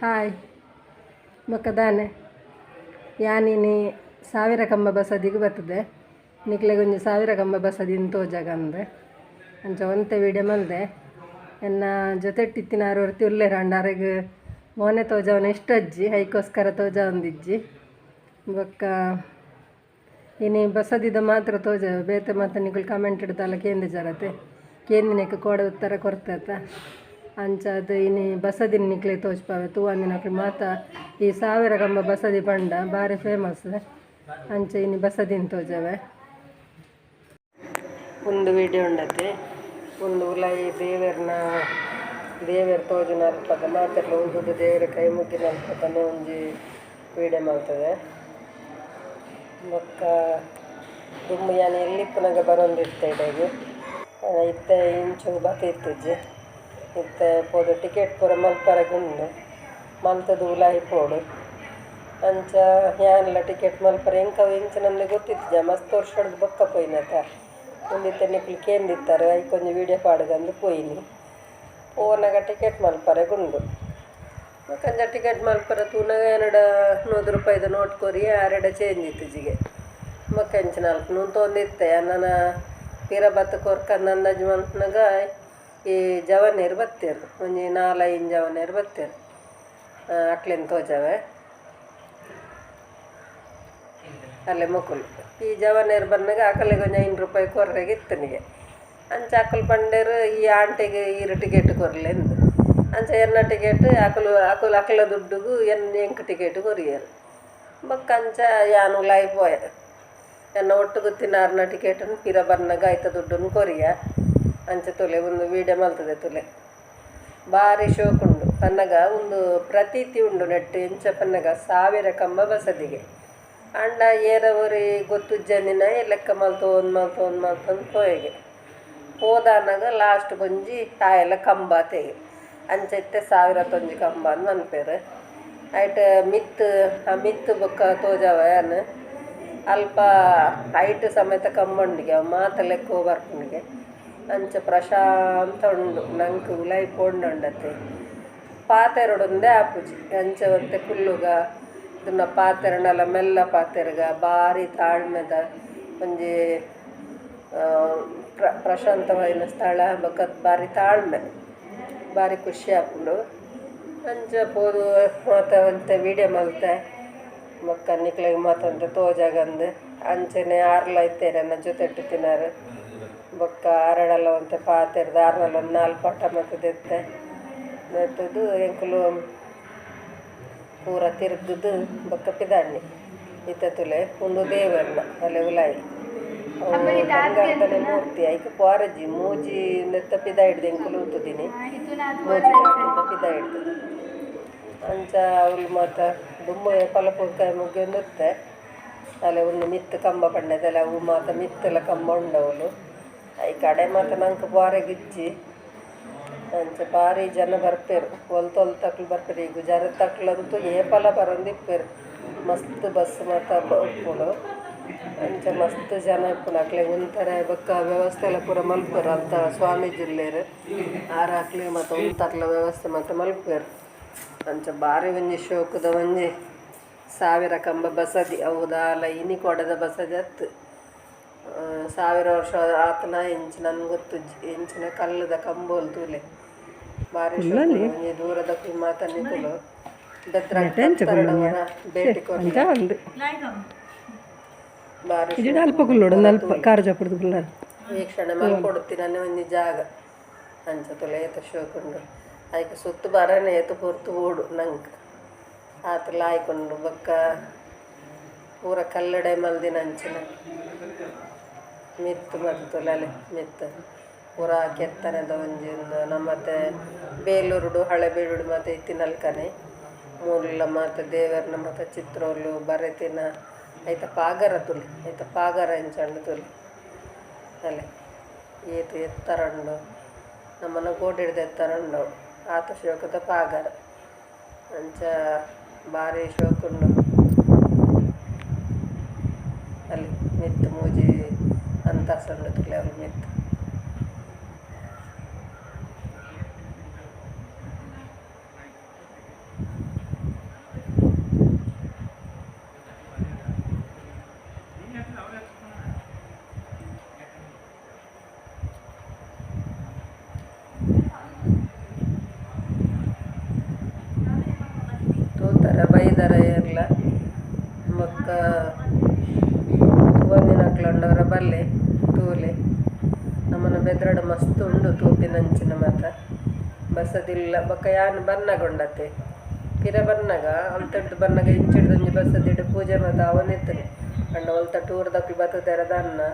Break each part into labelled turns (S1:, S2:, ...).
S1: Hi ಬೊಕ್ಕ ದಾನೆ ಯಾನಿನಿ ಸಾವಿರ ಕಂಬ ಬಸದಿಗ್ ಬತ್ತದೆ ನಿಕ್ಲೆಗೊಂಜಿ ಸಾವಿರ ಕಂಬ ಬಸದಿನ್ ತೋಜಾಗಂದ್ ಅಂಚ ಒಂತೆ ವೀಡಿಯೋ ಮಲ್ದೆ ಎನ್ನ ಜೊತೆಟ್ಟಿತ್ತಿನಾರ್ ಒರ್ತಿ ಉಲ್ಲೆರ್ ಆಂಡ ಅರೆಗ್ ಮೋನೆ ತೋಜಾವುನ ಇಷ್ಟ ಅಜ್ಜಿ ಐಕೋಸ್ಕರ ತೋಜಾವೊಂದಿಜ್ಜಿ ಬೊಕ್ಕ ಇನಿ ಬಸದಿದ ಮಾತ್ರ ತೋಜ ಬೇತೆ ಮಾತ ನಿಕುಲು ಕಮೆಂಟ್ ದಾಲ ಕೇಂದಿಜರತೆ ಕೇಂದಿನಕ್ಕೆ ಕೋಡೆ ಉತ್ತರ ಕೊರ್ತತ ಅಂಚಾದ್ ಇನಿ ಬಸದಿನ್ ನಿಕ್ಲೆ ತೋಜ್ಪಾವೆ ತೂವಂದಿನಕುಲು ಮಾತ ಈ ಸಾವಿರ ಕಂಬ ಬಸದಿ ಪಂಡ ಬಾರಿ ಫೇಮಸ್ ಅಂಚ ಇನಿ ಬಸದಿನ್ ತೋಜಾವೆ. ಒಂದು ವೀಡಿಯೋ ಉಂಡತೆ ಒಂದು ಉಲಾಯಿ ದೇವೆರ್ನ ದೇವೆರ್ ತೋಜುನ ಅಲ್ಪದ ಮಾತೆರ್ಲ ಉಂತುದು ದೇವೆರ್ ಕೈ ಮುಗ್ಗಿನ ಅಲ್ಪದನೆ ಒಂಜಿ ವೀಡಿಯೋ ಮಲ್ತದೆ. ಬೊಕ್ಕ ದುಂಬು ಯಾನ್ ಎಲ್ಲಿಪ್ಪುನಗ ಬರೊಂದಿತ್ತೆ ಇಡೆಗ್ ಇತ್ತೆ ಇಂಚ ಬತ್ತಿತ್ತಿಜ್ಜಿ ಇತ್ತೆ ಪೋದು ಟಿಕೆಟ್ ಪೂರ ಮಲ್ಪರೆಗ್ ಉಂಡು ಮಲ್ತುದು ಉಲಾಯಿ ಪೋಡು ಅಂಚ ಯಾನ್ಲ ಟಿಕೆಟ್ ಮಲ್ಪರೆ ಎಂಕ್ ಅವು ಎಂಚಿನಂದ್ ಗೊತ್ತಿತ್ತಿಜ ಮಸ್ತ್ ವರ್ಷಡ್ದು ಬೊಕ್ಕ ಪೋಯಿನತ ಉಂದಿತ್ತೆ ನಿಕುಲು ಕೇಂದಿತ್ತಾರೆ ಐಕೊಂಜಿ ವೀಡಿಯೋ ಪಾಡುಗಂದು ಪೋಯಿನಿ ಪೋನಗ ಟಿಕೆಟ್ ಮಲ್ಪರೆಗ್ ಉಂಡು ಬೊಕ ಅಂಚ ಟಿಕೆಟ್ ಮಲ್ಪರೆ ತೂನಗ ಎನಡ 100 ರೂಪಾಯಿದ ನೋಟ್ ಕೊರಿಯೆ ಆರೆಡ ಚೇಂಜ್ ಇತ್ತಿಜಿಗೆ ಬೊಕ ಎಂಚಿನ ಅಲ್ಪ ತೋಂದಿತ್ತೆ ನನ ಪಿರ ಬತ್ತ್ ಕೊರ್ಕಂದ್ ಅಂದಾಜು ಮಲ್ಪುನಗ ಈ ಜವನೆರ್ ಬತ್ತೆರ್ ಒಂಜಿ 4-5 ಜವನೆರ್ ಬತ್ತೆರ್ ಅಕ್ಲೆನ್ ತೋಜಾವೆ ಅಲ್ಲೇ ಮೊಕುಲು ಈ ಜವನೆರ್ ಬನ್ನಗ ಅಕಲೆಗ್ ಒಂಜಿ 5 ರೂಪಾಯಿ ಕೊರ್ರೆಗ್ ಇತ್ತನಿಗೆ ಅಂಚ ಅಕುಲು ಪಂಡೆರ್ ಈ ಆಂಟಿಗ್ ಈರ್ ಟಿಕೆಟ್ ಕೊರ್ಲೆಂದ್ ಅಂಚ ಎನ್ನ ಟಿಕೆಟ್ ಅಕುಲು ಅಕುಲು ಅಕಲ ದುಡ್ಡುಗು ಎಂಕ್ ಟಿಕೆಟ್ ಕೊರಿಯೆರ್ ಬೊಕ್ಕ ಅಂಚ ಯಾನ್ ಉಲಾಯಿ ಪೋಯೆ ಎನ್ನ ಒಟ್ಟುಗು ತಿನಾರ್ನ ಟಿಕೆಟನ್ ಪಿರ ಬನ್ನಗ ಐತ ದುಡ್ಡುನ್ ಕೊರಿಯ ಅಂಚ ತೂಲೆ ಒಂದು ವೀಡಿಯೋ ಮಲ್ತದೆ ತೂಲೆ ಬಾರಿ ಶೋಕುಂಡು ಪನ್ನಗ ಒಂದು ಪ್ರತೀತಿ ಉಂಡು ನೆಟ್ಟ್ ಎಂಚ ಪನ್ನಗ ಸಾವಿರ ಕಂಬ ಬಸದಿಗೆ ಆಂಡ ಏರ ಒರಿ ಗೊತ್ತುಜ್ಜಂದಿನ ಲೆಕ್ಕ ಮಲ್ತೊಂದು ಮಲ್ತೊಂದು ಮಲ್ತೊಂದು ಪೋಯೆಗೆ ಪೋದಾನಗ ಲಾಸ್ಟ್ ಒಂಜಿ ಆಯೆಲ ಕಂಬ ತೇಗೆ ಅಂಚ ಇತ್ತೆ 1001 ಕಂಬ ಅಂದ್ ಪನ್ಪೆರ್ ಐಟ್ ಮಿತ್ತ್ ಆ ಮಿತ್ತ್ ಬೊಕ್ಕ ತೋಜಾವ ಯಾನ್ ಅಲ್ಪ ಐಟ್ ಸಮೇತ ಕಂಬ ಉಂಡುಗೆ ಅವು ಮಾತ ಲೆಕ್ಕೊ ಬರ್ಪುಂಡುಗೆ ಅಂಚ ಪ್ರಶಾಂತ ಉಂಡು ನಂಕ್ ಉಲಾಯಿ ಪೋಂಡಂಡತೆ ಪಾತೆರೊಡೊಂದೇ ಆಪುಜಿ ಅಂಚ ಒಂತೆ ಕುಲ್ಲುಗ ಇತ್ತುಂಡ ಪಾತೆರಂಡಲ ಮೆಲ್ಲ ಪಾತೆರ್ಗ ಬಾರಿ ತಾಳ್ಮೆದ ಒಂಜಿ ಪ್ರಶಾಂತವಾಯಿನ ಸ್ಥಳ ಬೊಕ ಬಾರಿ ತಾಳ್ಮೆ ಬಾರಿ ಖುಷಿ ಆಪುಂಡು ಅಂಚ ಪೋದು ಮಾತ ಒಂತೆ ವೀಡಿಯೋ ಮಲ್ತೆ ಬೊಕ್ಕ ನಿಕ್ಲೆಗ್ ಮಾತ ಒಂತೆ ತೋಜಾಗಂದ್ ಅಂಚನೆ ಆರ್ಲ ಇತ್ತೆರ್ ಎನ್ನ ಜೊತೆಟ್ ತಿನಾರ್ ಬೊಕ್ಕ ಆರೆಡಲ ಒಂತೆ ಪಾತೆರ್ದ್ ಆರ್ನಲ ಒಂಜಿ 4 ಪಾಟ ಮಲ್ತ್ ದೆತ್ತೆ ದೆತ್ತುದು ಎಂಕುಲು ಪೂರ ತಿರ್ಗುದು ಬೊಕ್ಕ ಪಿದಾಡ್ನಿ ಇತ್ತೆ ತೂಲೆ ಉಂದು ದೇವೆರ್ನ ಅಲೆ ಉಲಾಯಿ ಬಂಗಾರದನೆ ಮೂರ್ತಿ ಐಕ್ ಪೋರಜ್ಜಿ ಮೂಜಿ ನೆತ್ತ ಪಿದಾಯಿಡ್ದು ಎಂಕುಲು ಉಂತುದಿನಿ ಮೂಜಿ ಘಾಟಿದ ಪಿದಾಯಿಡ್ದು ಅಂಚ ಅವ್ಲು ಮಾತ ದುಂಬು ಏಪಲ ಪೋದು ಕೈ ಮುಗಿಯೊಂದಿತ್ತೆ ಅಲೆ ಉಂದು ಮಿತ್ತ್ ಕಂಬ ಪಂಡೆದಲ್ಲ ಅವು ಮಾತ ಮಿತ್ತುಲ ಕಂಬ ಉಂಡು ಅವ್ಲು ಐಕ್ ಅಡೆ ಮಾತ ನಂಕ್ ಪೋರೆಗಿಜ್ಜಿ ಅಂಚ ಬಾರಿ ಜನ ಬರ್ಪೆರ್ ಒಲ್ತೊಲ್ತಕ್ಲು ಬರ್ಪೆರ್ ಈ ಗುಜರಾತಕ್ಲಂತೂ ಏಪಲ ಬರೊಂದಿಪ್ಪೆರ್ ಮಸ್ತ್ ಬಸ್ ಮಾತ ಉಪ್ಪುಂಡು ಅಂಚ ಮಸ್ತ್ ಜನ ಇಪ್ಪುಂಡು ಅಕ್ಲೆಗ್ ಉಂತರೆ ಬೊಕ್ಕ ವ್ಯವಸ್ಥೆ ಎಲ್ಲ ಪೂರ ಮಲ್ಪೆರ್ ಅಲ್ತ ಸ್ವಾಮೀಜಿ ಉಲ್ಲೆರ್ ಆರ್ ಅಕ್ಲೆಗ್ ಮಾತ ಉಂತರ್ಲ ವ್ಯವಸ್ಥೆ ಮಾತ ಮಲ್ಪೆರ್ ಅಂಚ ಬಾರಿ ಒಂಜಿ ಶೋಕುದ ಒಂಜಿ ಸಾವಿರ ಕಂಬ ಬಸದಿ ಅವು ದಾಲ ಇನಿ ಕೋಡೆದ ಬಸದಿ ಅತ್ತ್ 1000 ವರ್ಷ ಆತನ ಇಂಚಿನ ಗೊತ್ತುಜ್ಜಿ ಇಂಚಿನ ಕಲ್ಲುದ ಕಂಬೋಲು ತೂಲೆ ಬಾರಿ ಶೋಕುಂಡು ಒಂಜಿ ದೂರದಕುಲು ಮಾತ ನಿಕುಲು ಬೆದ್ರ ಭೇಟಿ ಕೊರ್ಲೆ ಬಾರಿ
S2: ಅಲ್ಪ ಕುಲ್ಲೋಡು ಅಲ್ಪ ಕಾರ್ ಜಪುಡ್ದು ಕುಲ್ಲರ್
S1: ವೀಕ್ಷಣೆ ಮಲ್ಪೊಡುತ್ತಿನನೆ ಒಂಜಿ ಜಾಗ ಅಂಚ ತೂಲೆ ಏತ್ ಶೋಕುಂಡು ಐಕ್ ಸುತ್ತು ಬರನೆ ಏತ್ ಪೊರ್ತು ಬೋಡು ನಂಕ್ ಆತ್ ಲಾಯ್ಕುಂಡು ಬೊಕ್ಕ ಪೂರ ಕಲ್ಲುಡೆ ಮಲ್ದಿನ ಅಂಚಿನ ಮಿತ್ತ್ ಮಾತ ತೂಲೆ ಅಲೆ ಮಿತ್ತ್ ಪೂರ ಕೆತ್ತನೆದ ಒಂಜಿ ಉಂದು ನಮ್ಮತೆ ಬೇಲೂರುಡು ಹಳೆಬೀಡುಡು ಮಾತ ಇತ್ತಿನಲ್ಕನೆ ಮೂಲ ಮಾತ ದೇವೆರ್ನ ಮಾತ ಚಿತ್ರೋಲು ಬರೆತಿನ ಐತ ಪಾಗರ ತೂಲೆ ಐತ ಪಾಗರ ಎಂಚ ಉಂಡು ತೂಲೆ ಅಲೆ ಏತ್ ಎತ್ತರ ಉಂಡು ನಮ್ಮನ ಗೋಡಿಡ್ದ್ ಎತ್ತರ ಉಂಡು ಆತ ಶೋಕುದ ಪಾಗರ ಅಂಚ ಬಾರಿ ಶೋಕುಂಡು ಅಲ್ಲಿ ಮಿತ್ತ್ ಮೂಜಿ ಅಂತಸ್ತು ಉಂಡು ತೂಲೆ ಅವ್ಲು ಮಿತ್ತ್. ಉಲಾಯಿದಾರ ಏರ್ಲ ಬೊಕ್ಕ ತೂವಂದಿನಕ್ಲಂಡವರ ಬಲ್ಲೆ ತೂಲೆ ನಮ್ಮನ ಬೆದ್ರಡ್ ಮಸ್ತ್ ಉಂಡು ತೂಪಿನಂಚಿನ ಮಾತ ಬಸದಿಲ್ಲ ಬೊಕ್ಕ ಯಾನ್ ಬನ್ನಗ ಉಂಡತೆ ಪಿರ ಬನ್ನಗ ಅಲ್ತಡ್ದು ಬನ್ನಗ ಇಂಚಿಡ್ದು ಒಂಜಿ ಬಸದಿಡ್ ಪೂಜೆ ಮಾತ ಆವೊಂದಿತ್ತುಂಡು ಪಂಡ ಒಲ್ತ ಟೂರ್ದಕ್ಲು ಬತ್ತುದೆರ ದಾನ್ನ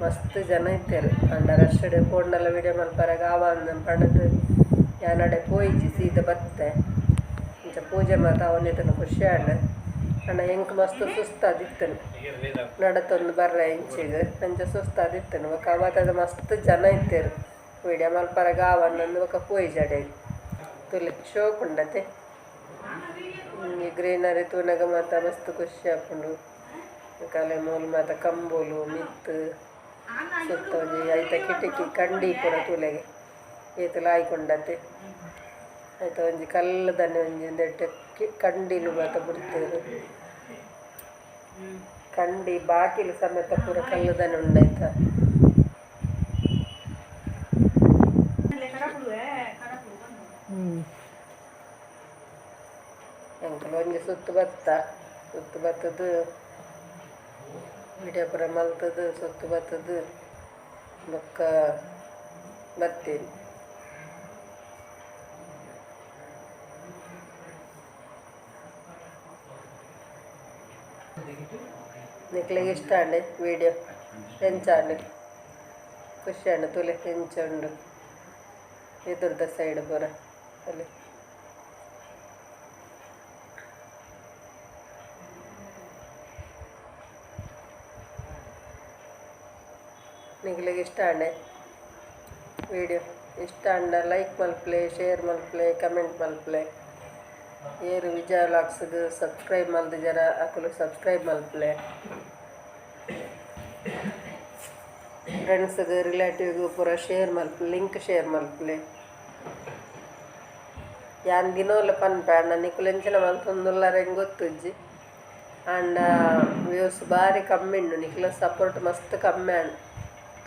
S1: ಮಸ್ತ್ ಜನ ಇತ್ತೆರ್ ಪಂಡ ರಶ್ ಡ್ ಪೋಂಡಲ ವಿಡಿಯೋ ಮಲ್ಪರೆಗ್ ಆವಂದ್ ಪಂಡುದು ಯಾನ್ ಅಡೆ ಪೋಯಿಜಿ ಸೀದ ಬತ್ತೆ ಇಂಚ ಪೂಜೆ ಮಾತ ಆವೊಂದಿತ್ತುಂಡು ಖುಷಿ ಆಂಡ್ ಪಂಡ ಎಂಕ್ ಮಸ್ತ್ ಸುಸ್ತಾದಿತ್ತುಂಡು ನಡತೊಂದು ಬರ್ರೆ ಇಂಚಿಗ್ ಅಂಚ ಸುಸ್ತಾದಿತ್ತುಂಡು ಬೊಕ ಅವತದ ಮಸ್ತ್ ಜನ ಇತ್ತೆರ್ ವಿಡಿಯೋ ಮಲ್ಪರೆಗ್ ಆವಂದ್ ಬೊಕ ಪೋಯಿಜಿ ಅಡೆಗ್ ತೂಲೆ ಶೋಕ್ ಉಂಡತೆ ಈ ಗ್ರೀನರಿ ತೂನಗ ಮಾತ ಮಸ್ತ್ ಖುಷಿ ಆಪುಂಡು ಕಲೆ ಮೂಲು ಮಾತ ಕಂಬುಲು ಮಿತ್ತ್ ಸುತ್ತ ಒಂಜಿ ಐತ ಕಿಟಕಿ ಕಂಡಿ ಪೂರ ತೂಲೆಗೆ ಏತ್ ಲಾಯ್ಕ್ ಉಂಡತೆ ಐತ ಒಂಜಿ ಕಲ್ಲುದನೆ ಒಂಜಿ ಉಂದೆಟ್ ಕಂಡಿಲು ಮಾತ ಬುಡ್ತೆರ್ ಕಂಡಿ ಬಾಕಿಲು ಸಮೇತ ಪೂರ ಕಲ್ಲುದನೆ ಉಂಡು ಐತ. ಎಂಕುಲು ಒಂಜಿ ಸುತ್ತು ಬತ್ತ ಸುತ್ತು ಬತ್ತುದು ವಿಡಿಯೋ ಪೂರ ಮಲ್ತುದು ಸುತ್ತು ಬತ್ತುದು ಬೊಕ್ಕ ಬತ್ತೀನಿ. ನಿಕ್ಲೆಗ್ ಇಷ್ಟ ಆಂಡ್ ವಿಡಿಯೋ ಎಂಚ ಆಂಡ್ ಖುಷಿ ಆಂಡ್ ತೂಲೆ ಎಂಚ ಉಂಡು ಎದುರ್ದ ಸೈಡ್ ಪೂರ ಅಲ್ಲಿ. ನಿಕ್ಲೆಗ್ ಇಷ್ಟ ಆಂಡ್ ವಿಡಿಯೋ ಇಷ್ಟ ಆಂಡ ಲೈಕ್ ಮಲ್ಪುಲೆ ಶೇರ್ ಮಲ್ಪುಲೆ ಕಮೆಂಟ್ ಮಲ್ಪುಲೆ ಏರು ವಿಜಯ ವ್ಲಾಗ್ಸ್ಗ್ ಸಬ್ಸ್ಕ್ರೈಬ್ ಮಲ್ದಿಜರ ಅಕುಲು ಸಬ್ಸ್ಕ್ರೈಬ್ ಮಲ್ಪುಲೆ ಫ್ರೆಂಡ್ಸ್ಗ್ ರಿಲೇಟಿವ್ಗ್ ಪೂರ ಶೇರ್ ಮಲ್ಪುಲೆ ಲಿಂಕ್ ಶೇರ್ ಮಲ್ಪುಲೆ. ಯಾನ್ ದಿನೋಲ ಪನ್ಪೆ ಆಂಡ ನಿಕುಲು ಎಂಚಿನ ಮಲ್ತೊಂದುಲ್ಲರ್ ಎಂಕ್ ಗೊತ್ತುಜ್ಜಿ ಆಂಡ ವ್ಯೂಸ್ ಬಾರಿ ಕಮ್ಮಿ ಉಂಡು ನಿಕ್ಲೆ ಸಪೋರ್ಟ್ ಮಸ್ತ್ ಕಮ್ಮಿ ಆಂಡ್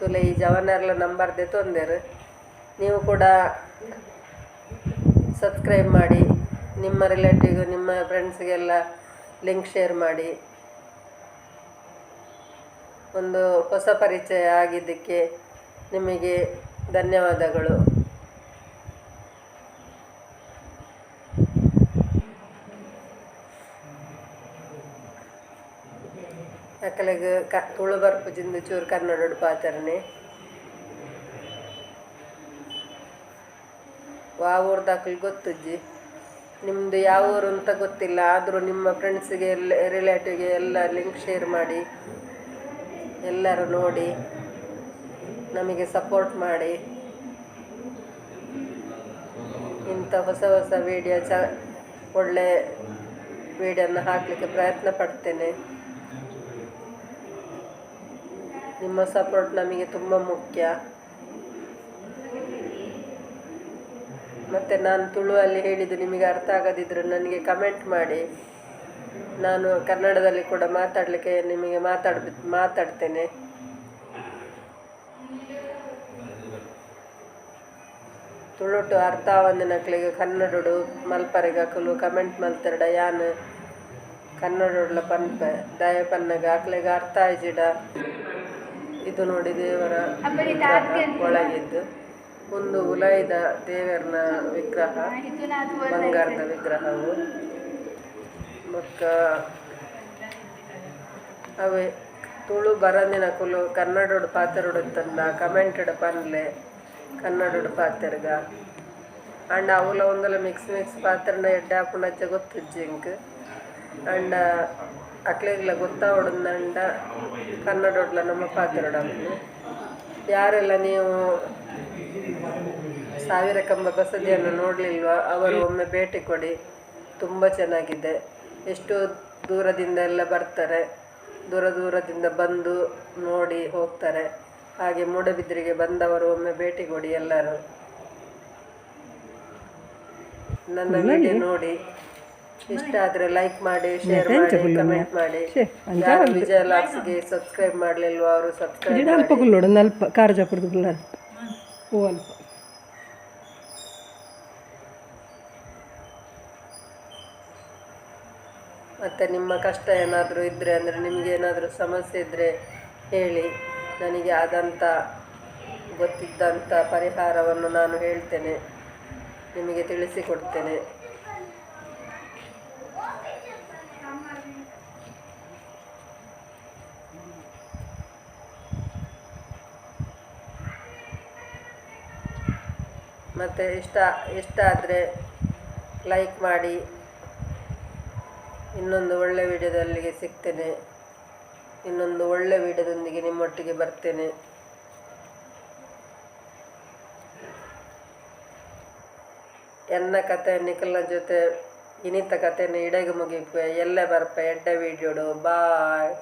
S1: ತೂಲೆ ಈ ಜವನೆರ್ಲ ನಂಬರ್ ದೆತೊಂದೆರ್ ನೀವು ಕೂಡ ಸಬ್ಸ್ಕ್ರೈಬ್ ಮಾಡಿ ನಿಮ್ಮ ರಿಲೇಟಿವ್ ನಿಮ್ಮ ಫ್ರೆಂಡ್ಸ್ಗೆಲ್ಲ ಲಿಂಕ್ ಶೇರ್ ಮಾಡಿ. ಒಂದು ಹೊಸ ಪರಿಚಯ ಆಗಿದ್ದಕ್ಕೆ ನಿಮಗೆ ಧನ್ಯವಾದಗಳು. ಅಕಲೆಗ್ ತುಳು ಬರ್ಪುಜಿಂದು ಚೂರು ಕನ್ನಡಡ್ ಪಾತೆರ್ನೆ ವಾ ಊರ್ದಕ್ಲು ಗೊತ್ತುಜ್ಜಿ ನಿಮ್ಮದು ಯಾವ ಊರು ಅಂತ ಗೊತ್ತಿಲ್ಲ ಆದರೂ ನಿಮ್ಮ ಫ್ರೆಂಡ್ಸಿಗೆ ಎಲ್ಲ ರಿಲೇಟಿವ್ಗೆ ಎಲ್ಲ ಲಿಂಕ್ ಶೇರ್ ಮಾಡಿ ಎಲ್ಲರೂ ನೋಡಿ ನಮಗೆ ಸಪೋರ್ಟ್ ಮಾಡಿ. ಇಂಥ ಹೊಸ ಹೊಸ ವಿಡಿಯೋ ಒಳ್ಳೆ ವಿಡಿಯೋನ ಹಾಕಲಿಕ್ಕೆ ಪ್ರಯತ್ನ ಪಡ್ತೇನೆ. ನಿಮ್ಮ ಸಪೋರ್ಟ್ ನಮಗೆ ತುಂಬ ಮುಖ್ಯ. ಮತ್ತು ನಾನು ತುಳುವಲ್ಲಿ ಹೇಳಿದ್ದು ನಿಮಗೆ ಅರ್ಥ ಆಗದಿದ್ದರೆ ನನಗೆ ಕಮೆಂಟ್ ಮಾಡಿ, ನಾನು ಕನ್ನಡದಲ್ಲಿ ಕೂಡ ಮಾತಾಡಲಿಕ್ಕೆ ನಿಮಗೆ ಮಾತಾಡ್ತೇನೆ. ತುಳುಟು ಅರ್ಥ ಆವಂದಿನಕ್ಲೆಗ್ ಕನ್ನಡೊಡು ಮಲ್ಪರೆಗ್ ಅಕುಲು ಕಮೆಂಟ್ ಮಲ್ತೆರ್ಡ ಯಾನ್ ಕನ್ನಡೊಡ್ಲ ಪನ್ಪೆ ದಾಯೆ ಪನ್ನಗ ಅಕ್ಲೆಗ್ ಅರ್ಥ ಆಯ್ಜಿಡ. ಇದು ನೋಡಿ ದೇವರ ಒಳಗಿದ್ದು ಒಂದು ಉಲೈದ ದೇವರನ ವಿಗ್ರಹ, ಬಂಗಾರದ ವಿಗ್ರಹವು. ಬೊಕ್ಕ ಅವೇ ತುಳು ಬರಂದಿನಕುಲು ಕನ್ನಡೊಡು ಪಾತೆರೊಡು ಕಮೆಂಟೆಡ್ ಪನ್ಲೆ ಕನ್ನಡೊಡು ಪಾತೆರ್ಗ ಆಂಡ ಅವುಲ ಒಂದಲ ಮಿಕ್ಸ್ ಮಿಕ್ಸ್ ಪಾತೆರ್ಂಡ ಎಡ್ಡೆ ಆಪುಂಡಚ್ಚ ಗೊತ್ತುಜ್ಜಿ ಎಂಕ್. ಆಂಡ ಅಕ್ಲೆಗ್ಲ ಗೊತ್ತಾವೊಡುಂದಂಡ ಕನ್ನಡೊಡ್ಲ ನಮ್ಮ ಪಾತೆರೊಡು. ಯಾರೆಲ್ಲ ನೀವು ಸಾವಿರ ಕಂಬ ಬಸದಿಯನ್ನು ನೋಡಲಿಲ್ವ ಅವರು ಒಮ್ಮೆ ಭೇಟಿ ಕೊಡಿ, ತುಂಬ ಚೆನ್ನಾಗಿದೆ. ಎಷ್ಟು ದೂರದಿಂದ ಎಲ್ಲ ಬರ್ತಾರೆ, ದೂರ ದೂರದಿಂದ ಬಂದು ನೋಡಿ ಹೋಗ್ತಾರೆ. ಹಾಗೆ ಮೂಡಬಿದ್ರೆಗೆ ಬಂದವರು ಒಮ್ಮೆ ಭೇಟಿ ಕೊಡಿ ಎಲ್ಲರೂ. ನನ್ನ ವಿಡಿಯೋ ನೋಡಿ ಇಷ್ಟ ಆದರೆ ಲೈಕ್ ಮಾಡಿ, ಶೇರ್ ಮಾಡಿ, ಕಮೆಂಟ್ ಮಾಡಿ. ಯಾರು ವಿಜಯ ವ್ಲಾಗ್ಸ್ಗೆ ಸಬ್ಸ್ಕ್ರೈಬ್ ಮಾಡಲಿಲ್ವ ಅವರು ಸಬ್ಸ್ಕ್ರೈಬ್
S2: ಅಲ್ಪ ಕುಲ್ಲೋಡು ಅಲ್ಪ ಕಾರ್ ಜಪುಡ್ದು ಕುಲ್ಲಾರ ಹೂ ಅಲ್ಪ.
S1: ಮತ್ತು ನಿಮ್ಮ ಕಷ್ಟ ಏನಾದರೂ ಇದ್ದರೆ, ಅಂದರೆ ನಿಮಗೆ ಏನಾದರೂ ಸಮಸ್ಯೆ ಇದ್ದರೆ ಹೇಳಿ. ನನಗೆ ಆದಂಥ ಗೊತ್ತಿದ್ದಂಥ ಪರಿಹಾರವನ್ನು ನಾನು ಹೇಳ್ತೇನೆ, ನಿಮಗೆ ತಿಳಿಸಿಕೊಡ್ತೇನೆ. ಮತ್ತು ಇಷ್ಟ ಇಷ್ಟ ಆದರೆ ಲೈಕ್ ಮಾಡಿ. ಇನ್ನೊಂದು ಒಳ್ಳೆ ವಿಡಿಯೋದಲ್ಲಿಗೆ ಸಿಗ್ತೇನೆ. ಇನ್ನೊಂದು ಒಳ್ಳೆ ವಿಡಿಯೋದೊಂದಿಗೆ ನಿಮ್ಮೊಟ್ಟಿಗೆ ಬರ್ತೇನೆ. ಎನ್ನ ಕತೆ ನಿಖಲ್ನ ಜೊತೆ ಇನಿತ ಕತೆನ ಇಡೆಗೆ ಮುಗಿಪೆ. ಎಲ್ಲೆ ಬರ್ಪೆ ಎಡ್ಡೆ ವೀಡಿಯೋಡು. ಬಾಯ್.